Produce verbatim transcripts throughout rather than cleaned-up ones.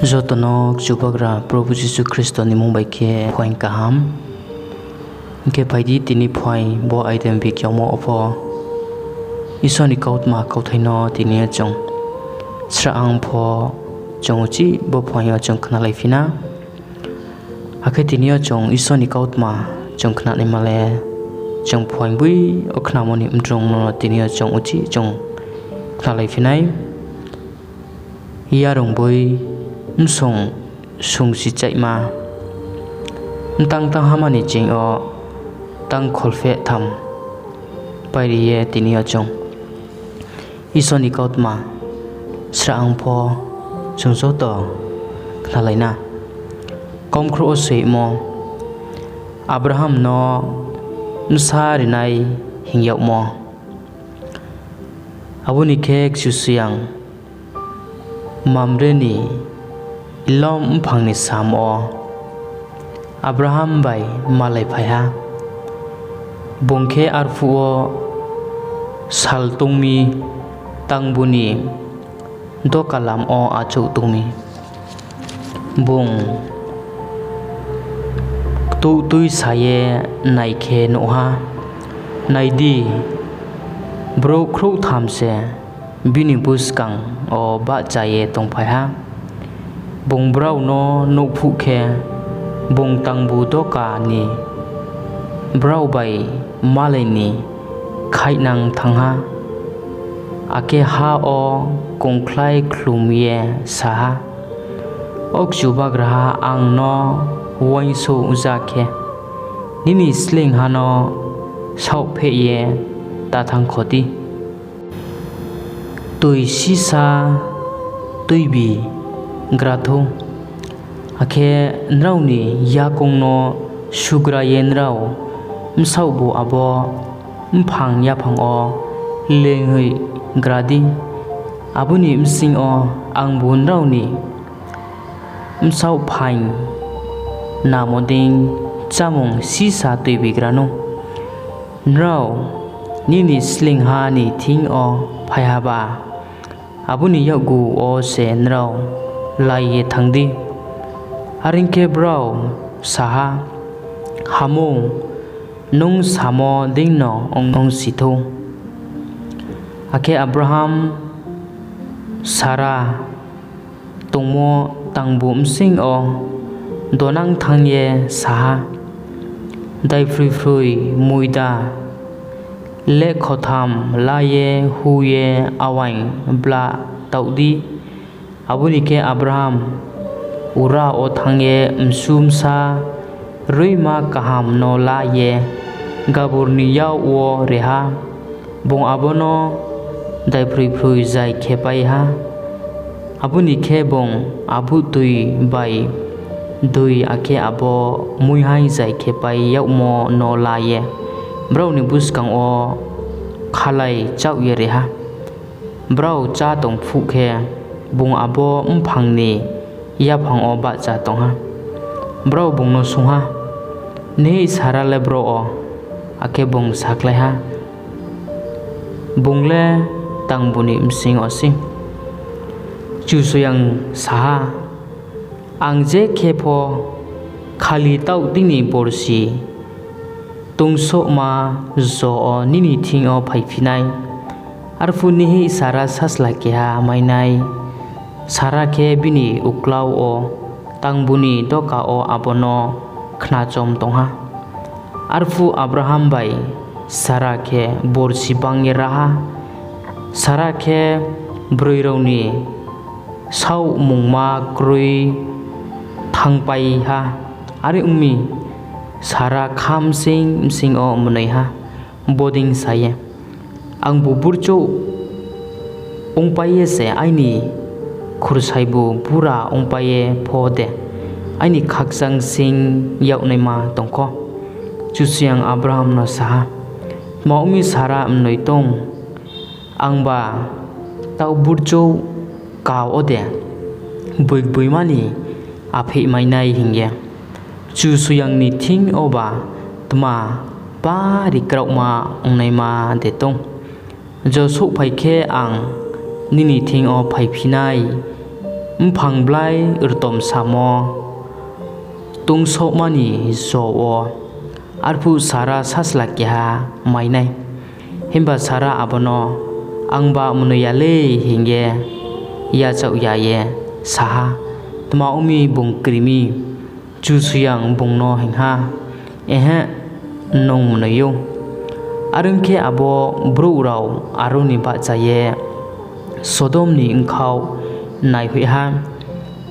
Joto no Chubagra Probhu Jisu Khristo ni mmung bai khe phuaing kaham. Hing khe phai di, tini phuaing bo aidembi kyaomo wo pho Isor ni kautma kauthai no tini yo chung srahang pho chung uchih bo phuaing yo chung khnalaiphi na. Akhe tini yo chung Isor ni kautma chung khnanaima le, chung phuaing boi wo khnamo ni mdrung no tini yo chung uchih chung khnalaiphi nai. Yarung boi, bsung sungsi chaihma, mtang tanghama ni ching yo tang kholpheh tham pairi ye tini yo chung Isor ni kautma srahang pho chung joto khnalai na. Komkhrouh wo soimo, Abraham no bsa rinai hing yagmo. Abo ni khe Kchusoyang Mamre ni lom mphang ni sam wo Abraham bai malaiphai ha. Bung khe arphuh wo sal tong mi, tangbu ni doka lam wo achouh tong mi. Bung ktuh tuisa ye nai khe nuh ha, nai di, brouh khrouhtham se bini buskang wo bahcha ye tongphai ha. Bung brao no nuh phuh khe, bung tangbu doka ni brao bai malai ni khaihnang thanng ha, akhe ha wo kongkhlai khlum ye sa ha, O Chubagraha, ang no uaingsouhja khe, nini sleingha no saohpheh ye ta thanngkho di. Toi sisa tuibi gra thou, akhe nrao ni yakoung no sugra ye nrao bsaoh bu abo mphang yaphang wo leinghoih gra di. Abo ni bsing yo angbu nrao ni bsaoh phaing namo dei chámung sisa tuibi gra nou. Nrao nini sleingha ni thing yo phai haba, abo ni yakgu wo se nrao lai ye thanng di. Are ong khe, brao sa ha, Ham ou, nung samo deino ong si thou. Akhe Abraham Sara tongmo tangbu bsing yo donang thanng ye sa ha, Daiphroi phroi moida lekhotham la ye hu ye awaing bla taoh di. Abo ni khe Abraham Ura wo thanng ye msu bsa roima kaham no la ye gabur ni yak wo ri ha. Bung abo no daiphroi phroi zai khepai ha. Abo ni khe bung abuh toi bai doi akhe abo muihaing zai khepai yagmo no la ye brao ni buskang wo khalai chaoh ye ri ha. Brao chá tong phuh khe, bung abo mphang ni yaphang wo bahcha tong ha. Brao bung no swunng ha, Nihih Sara le bro wo? Akhe bung sakhlai ha, Bung le tangbu ni bsing yo sei. Kchusoyang sa ha, Ang je khe pho khali taoh dei ni borsi tungsouhma jo wo nini thing yo phaiphi nai. Arphuh nihih Sara sachla keha mai nai. Sara khe bini uklau wo tangbu ni doka wo abo no khnachom tong ha. Arphuh Abraham bai Sara khe borsi banng ye ra ha. Sara khe broi rao ni saohmungma kroi thanngpai ha. Are ong mi, Sara kha bsing bsing yo mnoi ha, bodei sa ye, Angbu burchouh ongpai ye se aini khursaibu bura ongpai ye pho de aini khakchang sing yag naima tong kho? Kchusoyang Abraham no sa ha, Tma ong mi Sara mnoi tong? Angba taoh burchouh ka wo de boigboima ni apheihmai nai hing ye? Kchusoyang ni thing yoba tma bari kraohma ongnaima de tong? Jo souhphai khe ang nini thing yo phaiphi nai, mphang blai rtom samo tungsaohma ni jo wo. Arphuh Sara sachla keha mai nai. Himba Sara abo no, Angba mnoi ya lei, hing ye yachaoh ya ye sa ha. Tma ong mi, bung kri mi? Kchusoyang bung no hing ha, Ehe, nung mnoi ou. Are ong khe, abo brouh rao aro ni bahcha ye Sodom ni bkhaoh naihoih ha.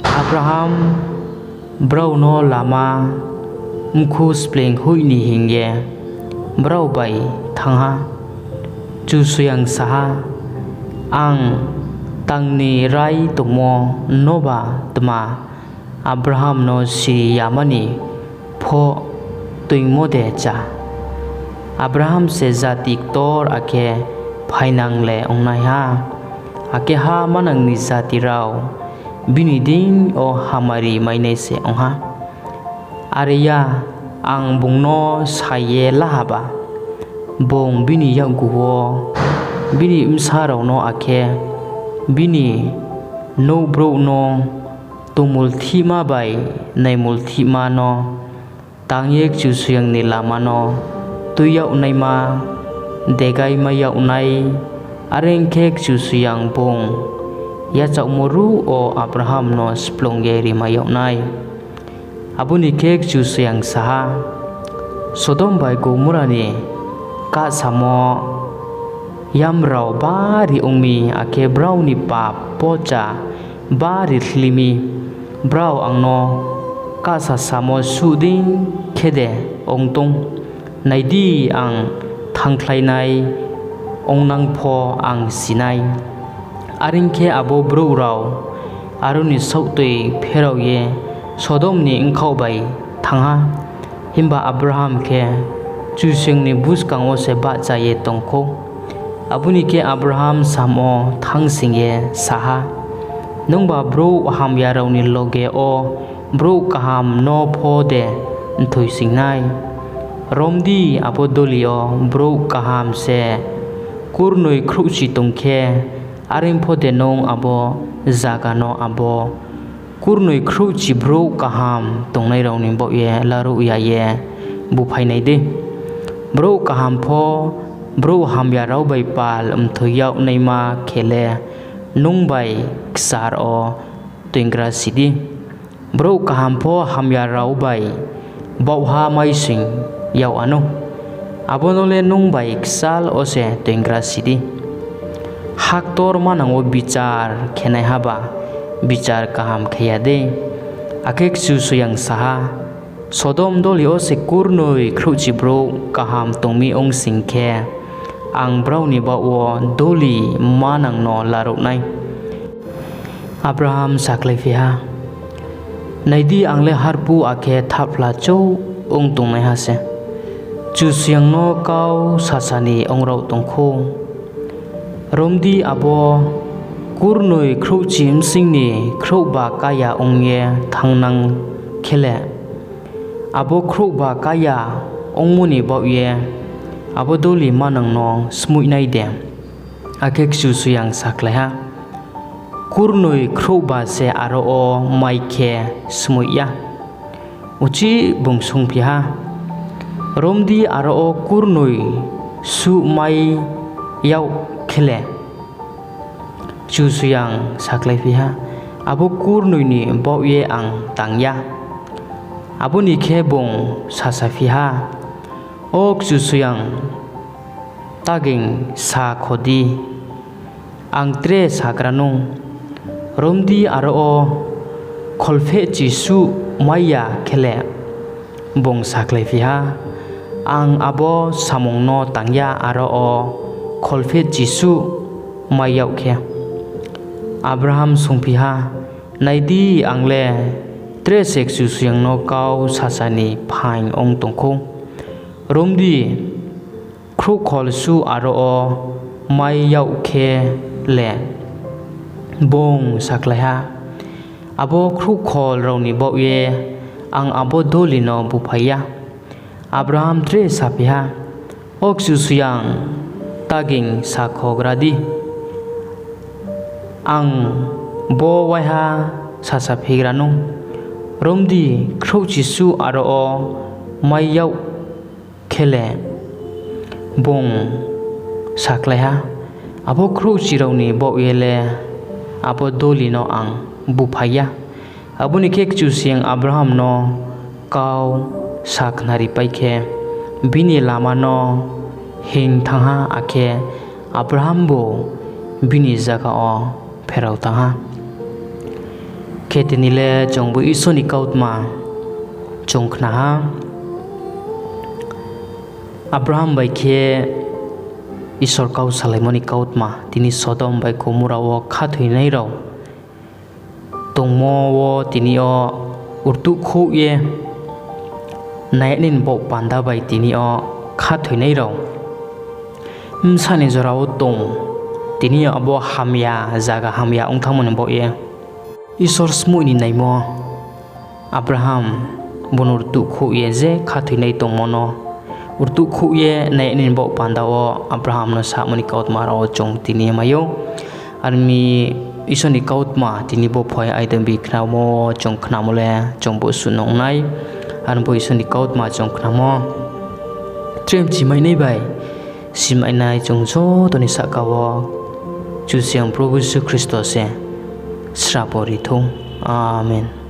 Abraham brao no lama mkhu spleing hoih ni hing ye brao bai thanng ha. Kchusoyang sa ha, Ang tang ni rai tongmo noba tma Abraham no siri yama ni pho toingmo de cha? Abraham se jati ktor akhe phainang le ong nai ha, akhe ha manang ni jati rao bini deing yo hamari mai nai se ong ha. Are ya, ang bung no sai ye la haba, bung bini yakgu wo bini bsa rao no akhe bini nouh brouh no tongmulthihma bai naimulthihma no tang ye Kchusoyang ni lama no tui yag naima degaimai yag nai. Are ong khe, Kchusoyang bung yachaohmo ruh wo Abraham no splung ye rimai yag nai. Abo ni khe Kchusoyang sa ha, Sodom bai Gomorra ni kahsamo yam rao bari ong mi, akhe brao ni pap pocha bari hli mi, brao ang no kahsasamo suh dei khe de ong tong? Nai di, ang thanngkhlai nai ongnang pho ang si nai. Are ong khe, abo brouh rao aro ni saohtoi pherao ye Sodom ni bkhaoh bai thanng ha. Himba Abraham khe Kchusoyang ni buskang wo se bahcha ye tong khou. Abo ni khe Abraham samm wo thanngsoing ye sa ha, Nungba brouh hamya rao ni loge wo brouh kaham no pho de mthoisoing nai? Rom di, abo doli yo brouh kaham se kurnoi khrouhchi tong khe, are pho de nung abo zaga no abo kurnoi khrouhchi brouh kaham tongnai rao ni baoh ye laruh ya ye búphai nai dei? Brouh kaham pho brouh hamya rao bai pal mthoi yag naima khe le, nung bai kchal wo toinggrasi di. Brouh kaham pho hamya rao bai baohha maisoing yag wanou, abo no le nung bai kchal wo se toinggrasi di. Haktor manang wo bichar khenaiha ba bichar kaham khe ya dei? Akhe Kchusoyang sa ha, Sodom doli yo se kurnoi khrouhchi brouh kaham tong mi ong sing khe, ang brao ni baoh wo doli manang no laruh nai. Abraham sakhlaiphi ha, Nai di, ang le harpu akhe thaphla chouh ong tongnaiha se, Kchusoyang no kau sasa ni ong rao tong khou. Rom di, abo kurnoi khrouhchi bsing ni khrouhba ká ya ong ye thanngnang khe le, abo khrouhba ká ya ongmo ni baoh ye abo doli manang no skmoih nai de? Akhe Kchusoyang sakhlai ha, Kurnoi khrouhba se aro wo mai khe skmoih ya. Uchih bung swunngphi ha, Rom di, aro wo kurnoi suh mai yag khe le? Kchusoyang sakhlaiphi ha, Abo kurnoi ni baoh ye ang tang ya. Abo ni khe bung sasaphi ha, O Kchusoyang, taging sa kho di, ang tre sagra nou. Rom di, aro wo kholphehchi suh mai ya khe le? Bung sakhlaiphi ha, Ang abo samung no tang ya, aro wo kholphehchi suh mai yag khe. Abraham swunngphi ha, Nai di, ang le tre se Kchusoyang no kau sasa ni phaing ong tong khou. Rom di, khrouhkhol suh aro wo mai yag khe le? Bung sakhlai ha, Abo khrouhkhol rao ni baoh ye ang abo doli no búphai ya. Abraham tre saphi ha, O Kchusoyang, taging sakhogra di, ang bo waiha sasaphigra nou. Rom di, khrouhchisu aro wo mai yag khe le, bung sakhlai ha, abo khrouhchi rao ni baoh ye le abo doli no ang búphai ya. Abo ni khe Kchusoyang Abraham no kau sakhnaripai khe, bini lama no hinng thanng ha, akhe Abrahambu bini zaga wo pherao thanng ha. Khe tini le chungbu Isor ni kautma chung khna ha. Abraham bai khe Isor kau salaimo ni kautma, tini Sodom bai Gomorra wo khathoinai rao tongmo wo tini yo rtuhkhouh ye nainai ni baoh panda bai tini yo khathoinai rao bsa ni jora wo tong, tini yo abo hamya, zaga hamya ong thanngmo ni baoh ye Isor smoih ni naimo Abraham bung no rtuhkhouh ye je khathoinai tongmo no rtuhkhouh ye nainai ni baoh panda wo Abraham no samo ni kautma rao wo chung tini mai ou. Ar mi Isor ni kautma tini bo phai aidembi khnamo chung khnamo le chung bo suh nung nai. Ar bo Isor ni kautma chung khnamo tre mchimainai bai simainai chung joto ni sahka wo Kchusoyang Probhu Jisu Khristo se srabo ri thou. Amen.